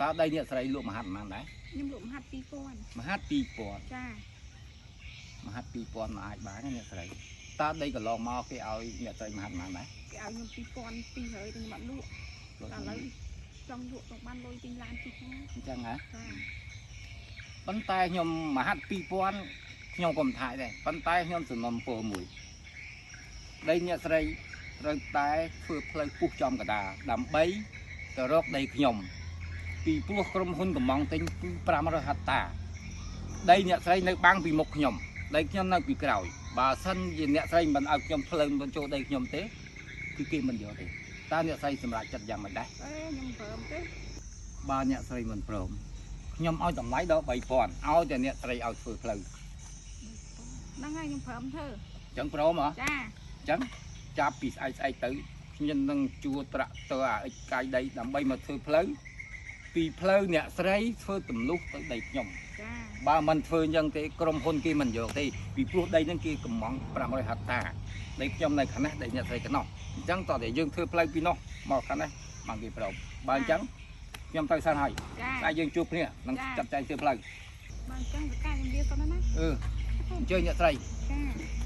តើដីអ្នកស្រីលក់មហាត់ប៉ុន្មានដែរ ខ្ញុំលក់មហាត់2000 មហាត់2000 ចា មហាត់2000មកអាចបានណាអ្នកស្រីតើដីកន្លងមកគេឲ្យអ្នកស្រីមហាត់ប៉ុន្មានដែរ គេឲ្យខ្ញុំ2200តែខ្ញុំអត់លក់តែឥឡូវចង់លក់ចង់បានលុយទិញឡានជិះហ្នឹង អញ្ចឹងហ៎ ចា ប៉ុន្តែខ្ញុំមហាត់2000ខ្ញុំក៏មិនថាដែរប៉ុន្តែខ្ញុំសំណុំពរមួយដីអ្នកស្រីត្រូវតែធ្វើផ្លូវពុះចំកដាដើម្បីទៅរកដីខ្ញុំពីព្រោះក្រុមហ៊ុនកំងទិញគឺ500ហិកតាដីអ្នកស្រីនៅបាំងពីមុខខ្ញុំដីខ្ញុំនៅពីក្រោយបើសិនជាអ្នកស្រីមិនឲ្យខ្ញុំផ្លូវមិនចូលដីខ្ញុំទេគឺគេមិនយកទេតើអ្នកស្រីសម្រេចចិត្តយ៉ាងម៉េចដែរ អេខ្ញុំព្រមទេ បើអ្នកស្រីមិនព្រមខ្ញុំឲ្យតម្លៃដល់3000ឲ្យតែអ្នកស្រីឲ្យធ្វើផ្លូវ ហ្នឹងហើយខ្ញុំព្រមធ្វើ អញ្ចឹងព្រមហ៎ ចា អញ្ចឹងចាប់ពីស្អែកស្អែកទៅខ្ញុំនឹងជួត្រាក់ទ័រអាអិចកាយដីដើម្បីមកធ្វើផ្លូវពីផ្លូវអ្នកស្រីធ្វើទម្លុះទៅដីខ្ញុំ ចា បើមិនធ្វើអញ្ចឹងទេក្រុមហ៊ុនគេមិនយកទេពីព្រោះដីហ្នឹងគេកំង500ហិកតាដីខ្ញុំនៅខាងនេះដីអ្នកស្រីខាងនោះអញ្ចឹងតោះតែយើងធ្វើផ្លូវពីនោះមកខាងនេះបានគេព្រមបើអញ្ចឹងខ្ញុំទៅសិនហើយ ចា ស្អែកយើងជួបគ្នានឹងចាត់ចែងធ្វើផ្លូវ បើអញ្ចឹងតកាខ្ញុំវាទៅណា អឺអញ្ជើញអ្នកស្រី ចា